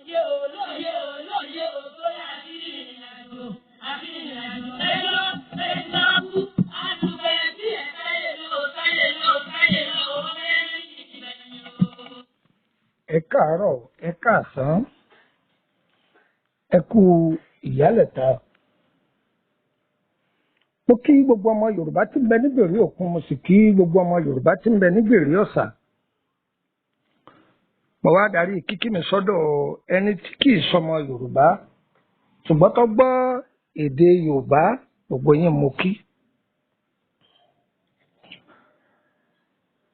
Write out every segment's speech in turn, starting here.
Lóye o, lóye o, lóye o, lóye àti ìrìnàjò, àti ìrìnàjò. Ẹjọ́ ẹjọ́ kú, àtúbẹ̀ bí ẹ̀ sáyé lọ, sáyé lọ, sáyé lọ, mẹ́rin ìgbẹ̀yìn o. Ẹ káàárọ̀, ẹ káàsán, ẹ kú ìyálẹ̀ta. Mo kí gbogbo ọmọ Yorùbá tí ń bẹ nígbèrè òkun, mo sì kí gbogbo ọmọ Yorùbá tí ń bẹ nígbèrè ọ̀sà. Mo wá darí kíkí mi sọ́dọ̀ ẹni tí kì í sọmọ Yorùbá ṣùgbọ́n tó gbọ́ èdè Yorùbá, gbogbo yín mo kí.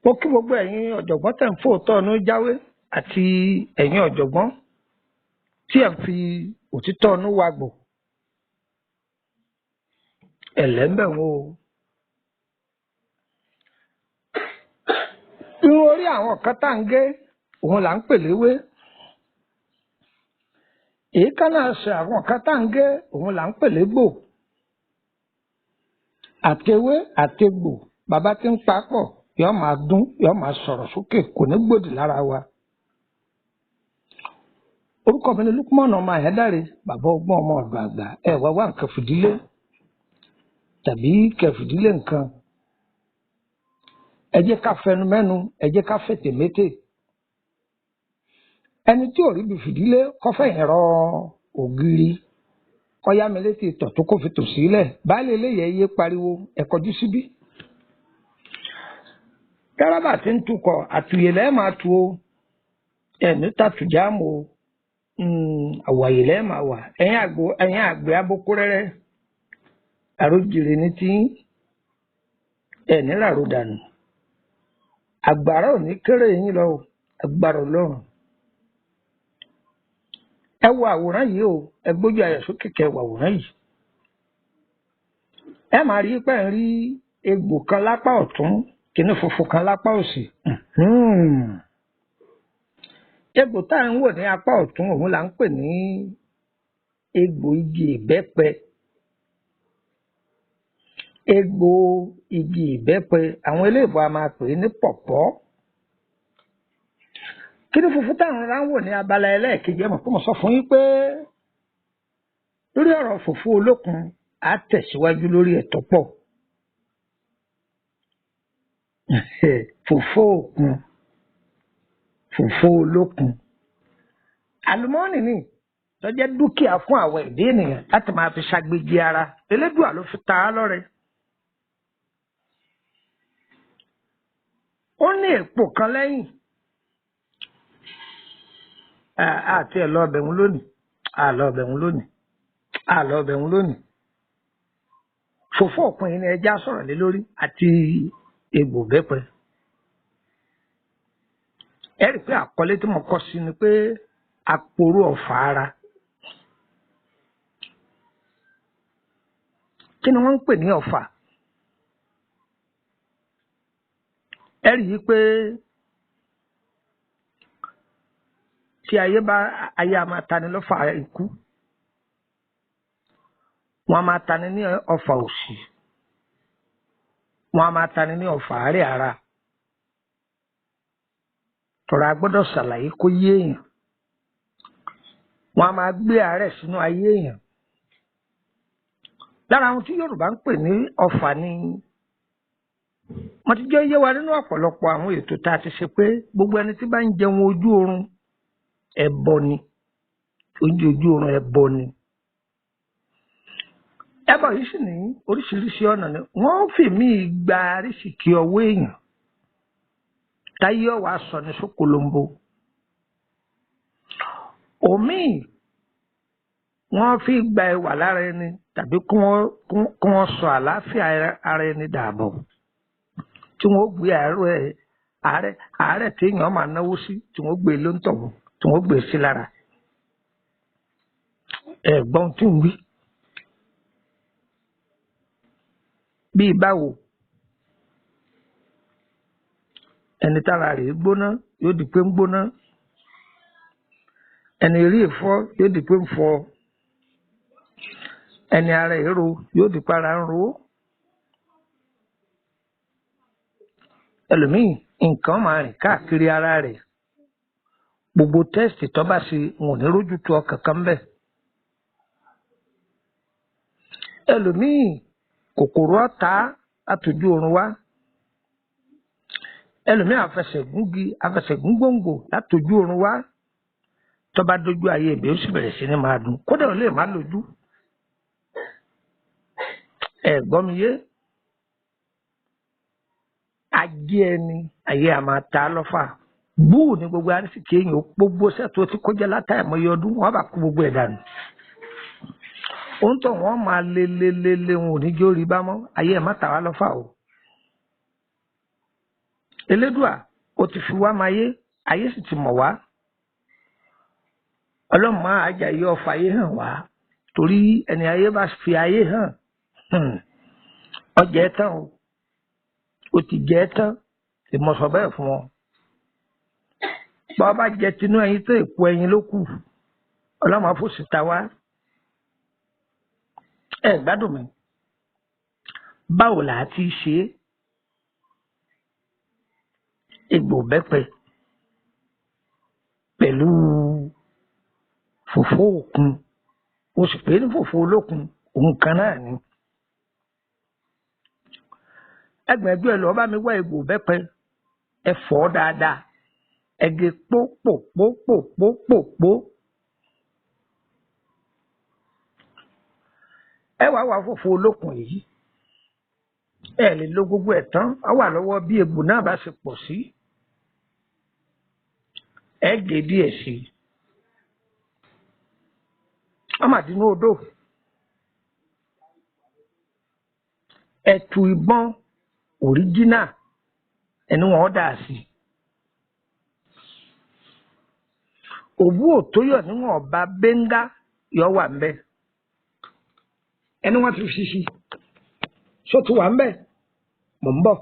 Mo kí gbogbo ẹ̀yin ọ̀jọ̀gbọ́n tẹ̀ ń fòótọ́ ọ̀nù jáwé àti ẹ̀yin ọ̀jọ̀gbọ́n tí ẹ̀ ń fi òtítọ́ ọ̀nù wagbò. Ẹ̀lẹ́ ń bẹ̀ wọ́n o. Irun orí àwọn kan tá à ń gé òun là ń pè léwé. Èékánná ẹsẹ̀ àwọn kan tá à ń gé òun là ń pè légbò. Àtewé àtegbò bàbá tí ń pa pọ̀ yóò máa dún, yóò máa sọ̀rọ̀ sókè, kò ní gbòdì lára wa. Orúkọ mi ni Lukman ọmọ Àyádáre, bàbá ọgbọ́n ọmọ ọ̀dọ̀ àgbà. Ẹ wá wá nǹkan fìdílé tàbí kẹfìdílé nǹkan. Ẹ jẹ́ ká fẹnu mẹ́nu, ẹ jẹ́ ká fètè mété. Ẹni tí ò rí bí fìdílé kọ́fẹ́ ìrọ ògiri kọ́yá mi létí ìtọ̀ tó kó fi tò sílẹ̀. Baálé eléyẹ̀ yé pariwo, ẹ kọjú síbí. Dẹ́rẹ́bà tí ń tukọ̀ àtùyè lẹ́ẹ̀ máa tu o, ẹ̀mí tàtùjáàmù o, àwàyè lẹ́ẹ̀ máa wà. Ẹ̀yin àgbẹ̀ abókúrẹ́rẹ́, àròjìrè ní tí ẹ̀ní ràrò dànù. Àgbàrá ò ní kéré yín lọ o, agbára Ọlọ́run. Ẹ wo àwòrán yìí o, ẹ gbójú ayọ̀ sókè kẹ́ wo àwòrán yìí. Ẹ máa rí pé ń rí egbò kan lápá ọ̀tún, kìnnì funfun kan lápá òsì. Egbò tá à ń wò ní apá ọ̀tún òun là ń pè ní egbò igi ìbẹ́pẹ. Egbò igi ìbẹ́pẹ àwọn eléèbó a máa pè é ní pọ̀pọ́. Kìnnì funfun tá à ń wò ní abala ẹlẹ́ẹ̀kejì, ẹ mọ̀ pé mo sọ fún yín pé lórí ọ̀rọ̀ fùfú olókun á tẹ̀síwájú lórí ẹ̀ tó pọ̀. Fùfú òkun, fùfú olókun. Àlùmọ́ọ́nì ni tó jẹ́ dúkìá fún àwọn ẹ̀dá ènìyàn láti máa fi ṣàgbéjì ara. Elédùà ló fi ta á lọ́rẹ. Ó ní èpò kan lẹ́yìn. Àti ẹ̀ lọ ọbẹ̀ wọn lónìí. Àlọ́ ọbẹ̀ wọn lónìí. Àlọ́ ọbẹ̀ wọn lónìí. Fùfú òkun yìí ni ẹja sọ̀rọ̀ lé lórí àti egbò bẹ́pẹ. Ẹ rí i pé àkọlé tí mo kọ sí ni pé aporó ọ̀fà ara. Kí ni wọ́n ń pè ní ọ̀fà? Ẹ rí i pé tí ayé bá ayé a máa tani lọ́fà ikú, wọ́n a máa tani ní ọ̀fà òṣì, wọ́n a máa tani ní ọ̀fà àárẹ̀ ara. Tọ́ra a gbọ́dọ̀ ṣàlàyé kó yé èèyàn. Wọ́n a máa gbé àárẹ̀ sínú ayé èèyàn. Lára àwọn tí Yorùbá ń pè ní ọ̀fà ni wọ́n ti jẹ́ yé wa nínú ọ̀pọ̀lọpọ̀ àwọn ètò tá a ti ṣe pé gbogbo ẹni tí bá ń jẹun ojú oorun ẹbọ ni, oúnjẹ ojú oorun ẹbọ ni. Ẹbọ yìí sì ní oríṣiríṣi ọ̀nà ni wọ́n fi mí gba àrísìkí ọwọ́ èèyàn táyé ọ̀wá sọ ní sókolombo. Òmíì wọ́n fi gba ẹwà lára ẹni tàbí kí wọ́n sọ àlàáfíà ara ẹni dààbọ̀, tí wọ́n gbé àárẹ̀ tí èèyàn máa náwó sí, tí wọ́n gbé lóńtọ̀wọ́, tí wọ́n gbé sí lára. Ẹ̀gbọ́n tí ń wí. Bíi báwo? Ẹni tára rẹ̀ gbóná yóò di pé ń gbóná. Ẹni rí ìfọ́ yóò di pé ń fọ́. Ẹni ara èrò yóò di pé ara ń ro. Ẹlòmíì nǹkan máa rìn káàkiri ara rẹ̀. Gbogbo tẹ́sítì tó bá ṣe, wọn ò ní rójú tu ọkàn kan bẹ́ẹ̀. Ẹlòmíì, kòkòrò ọ̀tá àtòjú oorun wá. Ẹlòmíì àfẹsẹ̀gúngi, àfẹsẹ̀gún gbòǹgbò látòjú oorun wá. Tó bá dójú ayé ibẹ̀, ó sì bẹ̀rẹ̀ sí ní máa dùn, kódà ó lè má lójú. Ẹ gbọ́ mi yé? Ajé ẹni ayé a máa ta lọ́fà gbúù ní gbogbo arísìkí èèyàn. Gbogbo sẹ́tò tí kọjá látàìmọye ọdún, wọn bá kó gbogbo ẹ̀ dànù. Òun tó wọn máa lé lé lé lé, wọn ò ní jó rí bá mọ́. Ayé ẹ̀ má tà wá lọ́fà o. Elédùà ó ti fi wá máa yé, ayé sì ti mọ̀ wá. Ọlọ́run máa àjàyè ọ̀fà ayé hàn wá, torí ẹni ayé bá fi ayé hàn, ọjà ẹ tán o, ó ti jẹ ẹ tán. Ìmọ̀sọ̀ bẹ́ẹ̀ fún wọn. Bá bá jẹ tinú ẹyin tó, èpo ẹyin ló kù. Ọlọ́run àfòsí ta wá. Ẹ gbádùn mi. Báwo là á ti ṣe é? Egbò bẹ́pẹ pẹ̀lú fòfó òkun, o sì pé ní fòfó olókun, òun kan náà ni. Ẹgbẹ̀ẹ́jú ẹ lọ́ọ́ bá mi wá egbò bẹ́pẹ. Ẹ fọ̀ dáadáa, ẹ gé pópòpópòpópòpó. Ẹ wàá wá fòfó olókun yìí. Ẹ lè lo gbogbo ẹ̀ tán, á wà lọ́wọ́ bí egbò náà bá ṣe pọ̀ sí. Ẹ gé díẹ̀ sí i. Ọmọdínú odò ẹ̀tù ìbọn òríjínà, ẹni wọn dà sí. Òwú òtóyọ̀ níwọ̀n ọba bẹ́ńgá yọ wà ń bẹ. Ẹni wọn ti fi ṣíṣí só ti wà ń bẹ. Mò ń bọ̀.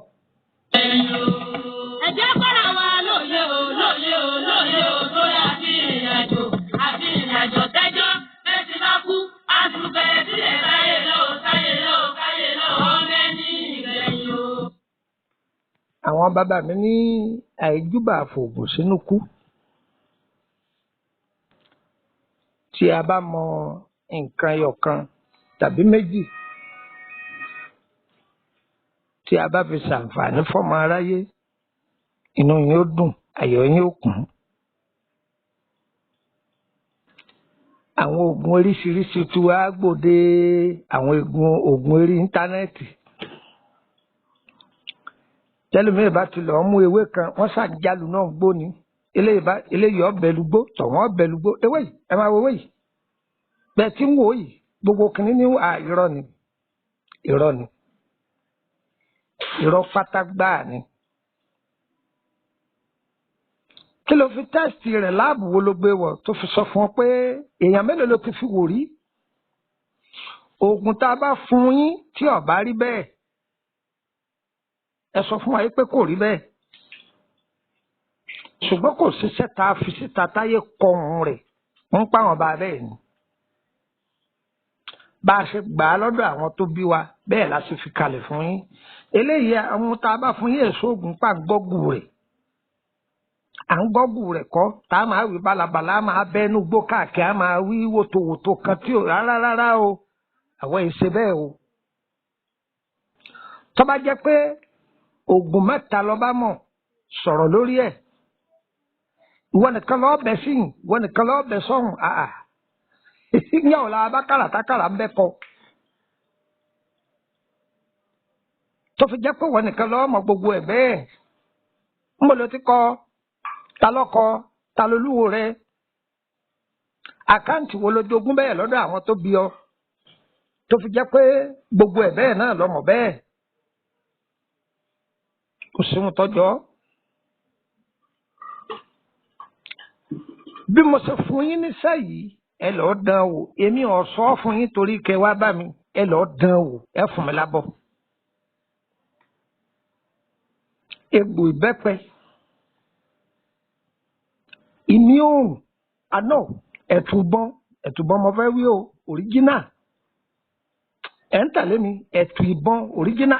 Ẹ jẹ́ kọ́ra wa lóye o, lóye o, lóye o, tó yá sí ìrìnàjò àti ìrìnàjò tẹ́jọ́ bẹ́ẹ̀ bá kú, àtúbẹ̀ sílẹ̀ láyé lọ, sáyé lọ, káyé lọ, ọmọ ẹni ìgbẹ̀yìn o. Àwọn bàbá mi ní àìjúbà fòògùn sínú kú. Tí a bá mọ nǹkan ẹyọ kan tàbí méjì tí a bá fi ṣàǹfààní fọ́mọ aráyé, inú yín ó dùn, ayọ̀ yín ó kún. Àwọn oògùn oríṣiríṣi tí wàá gbòde, àwọn oògùn orí íńtánẹ́ẹ̀tì, tẹlifíì bá ti lọ́ọ́ mú ewé kan, wọ́n ṣàjálù náà gbóni. Eléyìí ọbẹ̀ lùgbó, tọ̀wọ́n ọbẹ̀ lùgbó. Ewé yìí, ẹ máa wo ewé yìí bẹ́ẹ̀ tí ń wò yìí, gbogbo kìnínní ní à, irọ́ ni, irọ́ ni, irọ́ pátá gbáà ni. Kí ló fi test rẹ̀? Lab wo ló gbé wọ̀ tó fi sọ fún ọ pé èèyàn mélòó ló ti fi wò rí? Oògùn tá a bá fún yín, tí ó bá rí bẹ́ẹ̀, ẹ sọ fún wa yìí pé kò rí bẹ́ẹ̀. Ṣùgbọ́n kò ṣiṣẹ́ tá a fi síta táyé kọ̀ọ̀hún rẹ̀ ń pa àwọn bá bẹ́ẹ̀ ni. Bá a ṣe gbà á lọ́dọ̀ àwọn tó bí wa bẹ́ẹ̀ la ṣe fi kalẹ̀ fún yín. Eléyìí, àwọn tá a bá fún yín, èso oògùn pa gọ́gù rẹ̀, à ń gọ́gù rẹ̀ kọ́ tá a máa wí balabala, a máa bẹ́nu gbó káàkiri, a máa wí wòtòwòtò kan tí ò rárá rárá o. Àwọn èsè bẹ́ẹ̀ o. Tó bá jẹ́ pé oògùn mẹ́ta ló bá mọ̀, sọ̀rọ̀ lórí ẹ̀. Ìwọ nìkan lọ́ọ́ bẹ̀ sí, ìwọ nìkan lọ́ọ́ bẹ̀ sọ́hùn. Àà, ìyá ò la bá kàràtàkàrà ń bẹ́ kọ tó fi jẹ́ pé ìwọ nìkan lọ́ọ́ mọ gbogbo ẹ̀ bẹ́ẹ̀. Ń bọ̀ ló ti kọ́? Ta lọ́kọ? Ta lolúwo rẹ? Àkáǹtì wo ló jogún bẹ́ẹ̀ lọ́dọ̀ àwọn tó bí ọ tó fi jẹ́ pé gbogbo ẹ̀ bẹ́ẹ̀ náà lọ́mọ bẹ́ẹ̀? Kò sí ohun tọ́jọ́. Bí mo ṣe fún yín níṣẹ́ yìí, ẹ lọ́ọ́ dán wò. Èmi ò sọ fún yín torí kẹ wá bá mi. Ẹ lọ́ọ́ dán wò, ẹ fún mi lábọ̀. Egbò ìbẹ́pẹ, ìmí òòrùn àná, ẹ̀tùbọ́n, ẹ̀tùbọ́n mo fẹ́ wí o, òríjínà. Ẹ̀ ń tẹ̀lé mi? Ẹ̀tù ìbọn òríjínà,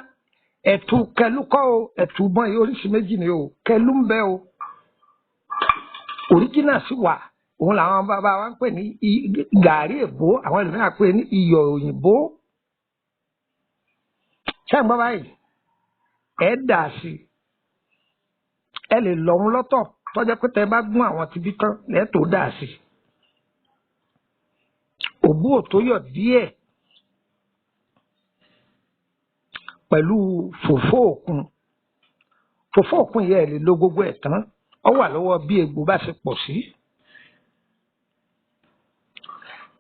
ẹ̀tù kẹlú kọ́ o. Ẹ̀tù ìbọn yìí, oríṣi méjì ni o. Kẹlú ń bẹ o, Original sì wà, òun làwọn bàbá wa ń pè ní gàárì èbó, àwọn ẹlòmíràn pè ní iyọ̀ òyìnbó. Ṣé ń gbọ́ báyìí? Ẹ dà sí i. Ẹ lè lọ òun lọ́tọ̀ tọ́jọ́ pé tẹ bá gún àwọn tibí tán lẹ́tọ̀ọ́ dà sí i. Òbú òtóyọ̀ díẹ̀ pẹ̀lú fòfó òkun. Fòfó òkun yẹn ẹ lè lo gbogbo ẹ̀ tán, ó wà lọ́wọ́ bí egbò bá ṣe pọ̀ sí.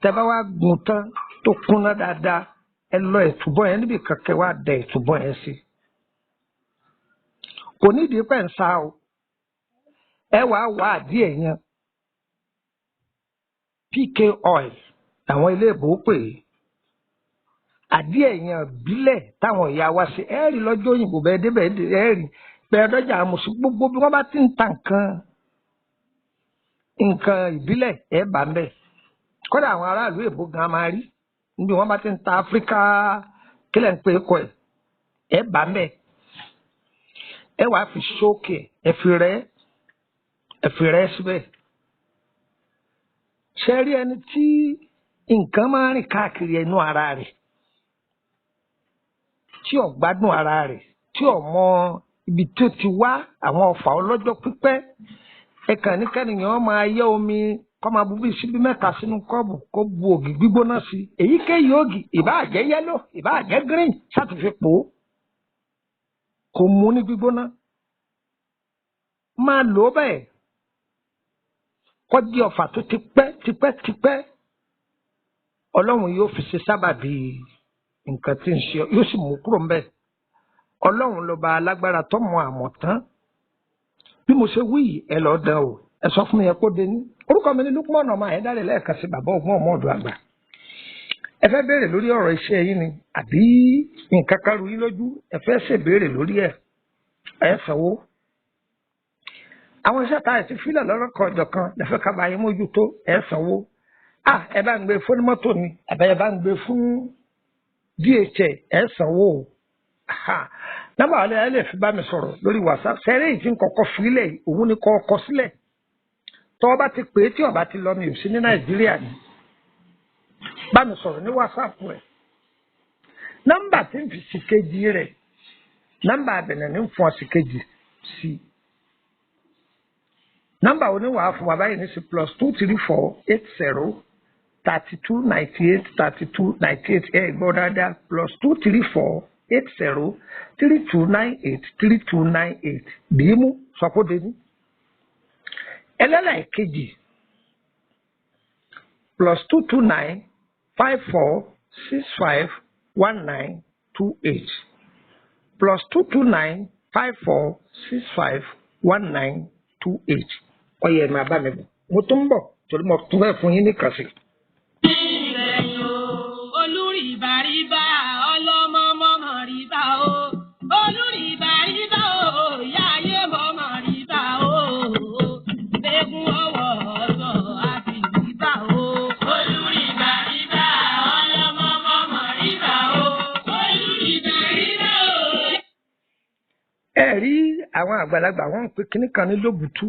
Tẹ bá wá gún tán tó kúnná dáadáa, ẹ lọ ẹ̀túbọ̀ yẹn níbi kankan, wá dẹ ẹ̀túbọ̀ yẹn sí. Kò nídìí pẹ̀ ń sa o. Ẹ wàá wá àdíẹ̀ yẹn, PK oil àwọn ilé ìbò pè é, àdíẹ̀ yẹn bílẹ̀ táwọn ìyá wa ṣe. Ẹ rí lọ́jọ́ òyìnbó bẹ́ẹ̀ débẹ̀, ẹ rí bẹ́ẹ̀ dọ́jà àmọ̀sí, gbogbo bí wọ́n bá ti ń ta nǹkan nǹkan ìbílẹ̀ ẹ bá ń bẹ̀. Kódà àwọn aráàlú èbó gan máa rí níbi wọ́n bá ti ń ta Áfíríkà kílẹ̀ ń pè é kọ ẹ̀, ẹ bá ń bẹ̀. Ẹ wàá fi ṣókè, ẹ fi rẹ́, ẹ fi rẹ́ síbẹ̀. Ṣe rí ẹni tí nǹkan máa ń rìn káàkiri ẹnu ara rẹ̀, tí ò gbádùn ara rẹ̀, tí ò mọ ibi tí ó ti wá, àwọn ọ̀fà ọlọ́jọ́ pípẹ́, ẹ kàn ní kẹ́nìyàn máa yẹ omi kó máa bu bíi síbí mẹ́ta sínú kọ́ọ̀bù, kó bu ògì gbígbóná sí i, èyíkéyìí ògì, ìbáà jẹ́ yẹ́lò, ìbáà jẹ́ green, ṣàtúnfi pò ó, kó mu ní gbígbóná, máa lò ó bẹ́ẹ̀ kọjí ọ̀fà tó ti pẹ́ tipẹ́ tipẹ́. Ọlọ́run yóò fi ṣe sábàbí nǹkan tí ń ṣe, yóò sì mú kúrò ńbẹ̀. Ọlọ́run lọ́ba alágbára tó mọ àmọ̀ tán. Bí mo ṣe wí yìí, ẹ lọ́ọ́ dán o, ẹ sọ fún mi yẹn kó dé ní. Orúkọ mi ní Lukman ọmọ Ayédáre, lẹ́ẹ̀kan sí bàbá ògùn ọmọ ọ̀dọ̀ àgbà. Ẹ fẹ́ béèrè lórí ọ̀rọ̀ iṣẹ́ yín ni, àbí nǹkan kan rú yín lójú, ẹ fẹ́ ṣèbéèrè lórí ẹ̀, ẹ sanwó. Àwọn iṣẹ́ tá a ti fílẹ̀ lọ́rọ̀ kan ọ̀jọ̀ kan lẹ́fẹ́ ká bá yín mójútó, ẹ sanwó. À ẹ bá ń gbé fún mọ́tò ni, àbẹ ẹ bá ń gbé fún DHL, ẹ sanwó o. Nọ́mbà wàlẹ́ ẹ lè fi bá mi sọ̀rọ̀ lórí WhatsApp. Sẹ́rẹ́ yìí ti ń kọ́kọ́ fílẹ̀ yìí, òun ni kọ́ ọkọ sílẹ̀. Tọ́ ọ bá ti pè é, tí ọba ti lọ, mi ò sí ní Nàìjíríà ni. Bá mi sọ̀rọ̀ ní WhatsApp rẹ̀. Nọ́mbà tí ń fi sí kejì rẹ̀, nọ́mbà àbẹ̀nẹ̀ ní ń fún ọ sí kejì sí i. Nọ́mbà oníwàá fún wa báyìí ní sí +234 80 32 98 32 98. Ẹ gbọ́ dáadáa, +234 80 32 98 32 98. Bíímú sọkóde ní. Ẹlẹ́lẹ́kejì, +229 54 65 19 28, +229 54 65 19 28. Ọyẹ ẹ̀ máa bá mi bọ̀, mo tún ń bọ̀ torí mo tún fẹ́ fún yín ní kàṣí. Ìrẹ̀yìn o, olúrìbàrìbà, ọlọ́mọ mọ́mọ́ rìbà o. Olúrìbàrìbà o, ìyá ayé mọ́mọ́ rìbà o. Eégún ọwọ́ ọ̀sọ̀ àti rìbà o. Olúrìbàrìbà, ọlọ́mọ mọ́mọ́ rìbà o. Olúrìbàrìbà o. Ẹ rí àwọn àgbàlagbà, wọn ń pe kinní kan ní lóbùtú,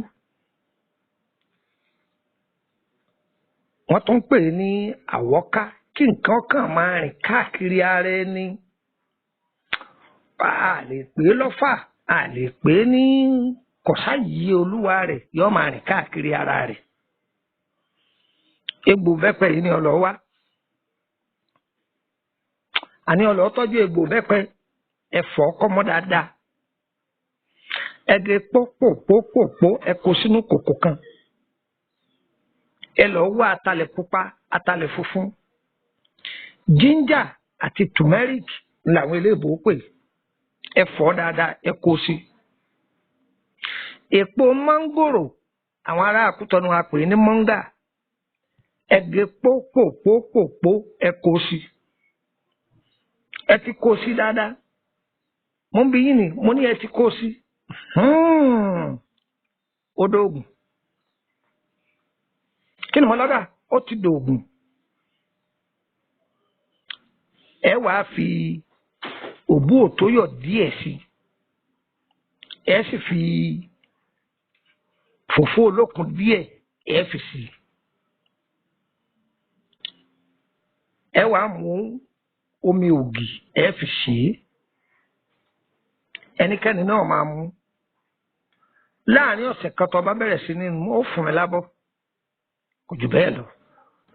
wọ́n tún ń pè é ní àwọ́ká, kí nǹkan kan máa rìn káàkiri ara ẹni. A lè pè é lọ́fà, a lè pè é ní kọ̀sáyìí, olúwa rẹ̀ yóò máa rìn káàkiri ara rẹ̀. Egbò bẹ́pẹ yìí ni ọlọ́ wá, àní ọlọ́ tọ́jú egbò bẹ́pẹ, ẹ̀fọ́ kọ́mọ dáadáa, ẹ̀gẹ́ pópòpópòpó, ẹ kó sínú kòkò kan, ẹ lọ wá atalẹ̀ pupa, atalẹ̀ funfun, ginger àti turmeric làwọn eléèbó pè, ẹ fọ̀ dáadáa, ẹ kó sí. Èpo mángòrò, àwọn ará Àkútọ́nu a pè ní mọ́ngà, ẹ gé pópòpópòpó, ẹ kó sí. Ẹ ti kó sí dáadáa? Mo ń bi yín ni, mo ní ẹ ti kó sí. Ó dóògùn. Kí ni mo lọ́dà? Ó ti dòògùn. Ẹ wàá fi òbú òtóyọ̀ díẹ̀ sí, ẹ sì fi Fùfú olókun díẹ̀ ẹ fi sí i. Ẹ wàá mú omi ògì ẹ fi sí i. Ẹnikẹ́ni náà máa mú. Láàárín ọ̀sẹ̀ kan tó bá bẹ̀rẹ̀ sí ní mú, ó fún mi lábọ́. Kò jù bẹ́ẹ̀ lọ.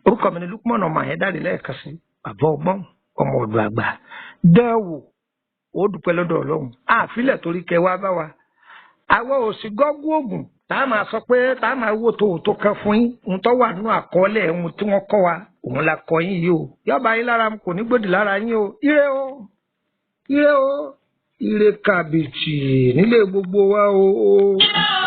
Orúkọ mi ni Lukman ọmọ Àyẹ́dàrí lẹ́ẹ̀kan sí bàbá ọgbọ́n ọmọ ọ̀dọ̀ àgbà. Dẹ́wò ó dúpẹ́ lọ́dọ̀ Ọlọ́run. Àfilẹ̀ torí kẹ wá bá wa. Àwa ò sí gọ́gú ògùn tá a máa sọ pé tá a máa wò tó tó kan fún yín. Ohun tó wà nínú àkọọ́lẹ̀ ohun tí wọ́n kọ́ wa òun la kọ́ yín yìí o. Yọba yín lára mu kò ní gbòdì lára yín o. Ire o! Ire o! Ire kàbìtì nílé gbogbo wa o. Ire.